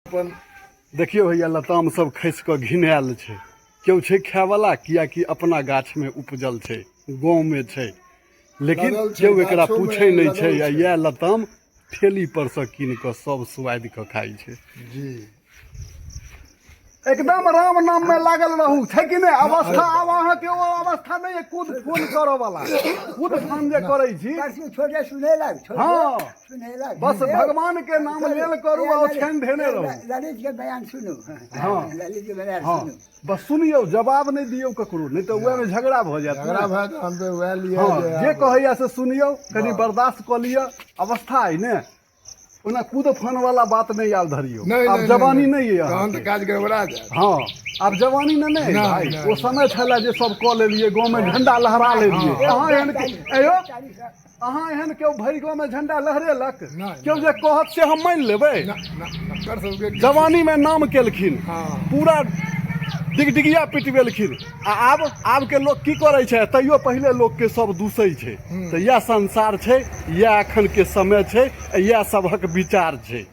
अपन देखियौ भैया, लताम सब खसि कऽ घिनायल छै, केओ छै खायवला? कियाकि अपना गाछमे उपजल छै, गाँवमे छै, लेकिन लगल छै, केओ एकरा गाछोमे पूछै नहि छै। लगल आ छै। इएह लताम ठेली पर से कीन कऽ सब सुआदि कऽ खाइ छै। जी, एकदम राम नाम में लागल रहू, छै कि नहि? अवस्था आब अहाँके ओ अवस्था नहि अइ कूद फोन करऽ वाला। कूद फोन जे करै छी परसू छोटे सुनेलक, छोटे सुनेलक। बस भगवान के नाम लेल करू आ ओछाइन धेने रहू। ललित के बयान सुनू। ललित के बयान सुनू। बस सुनियौ, जवाब नहि दियौ ककरो, नहि तऽ उएहमे झगड़ा भऽ जायत। झगड़ा भए तऽ हम तऽ वएह लिए। जे कहैया से सुनियौ, कनि बर्दाश्त कऽ लिअ, अवस्था अइ ने। ओना कूद फान वाला बात नहि आब धरियौ। नहि, आब नहि, जवानी नहि, नहि अइ तहन तऽ अहाँके। काज गड़बड़ा जायत। हँ, आब जवानी ने नहि नहि, भाइ। नहि, ओ समय छलै जे सब कऽ लेलियै, गाँवमे झंडा लहरा लेलियै। अहाँ एहन अयो, अहाँ एहन केओ भरि गाँवमे झंडा लहरेलक? नहि। केओ जे कहत से हम मानि लेबै? ना ना, कर सबके जवानीमे नाम केलखिन, पूरा डिगडिगिया पिटबेलखिन, आ आब आबके लोक की करै छै? तैयो पहिले लोकके सब दूसै छै। तऽ इएह संसार छै, इएह एखनके समय छै, इएह सभक विचार छै।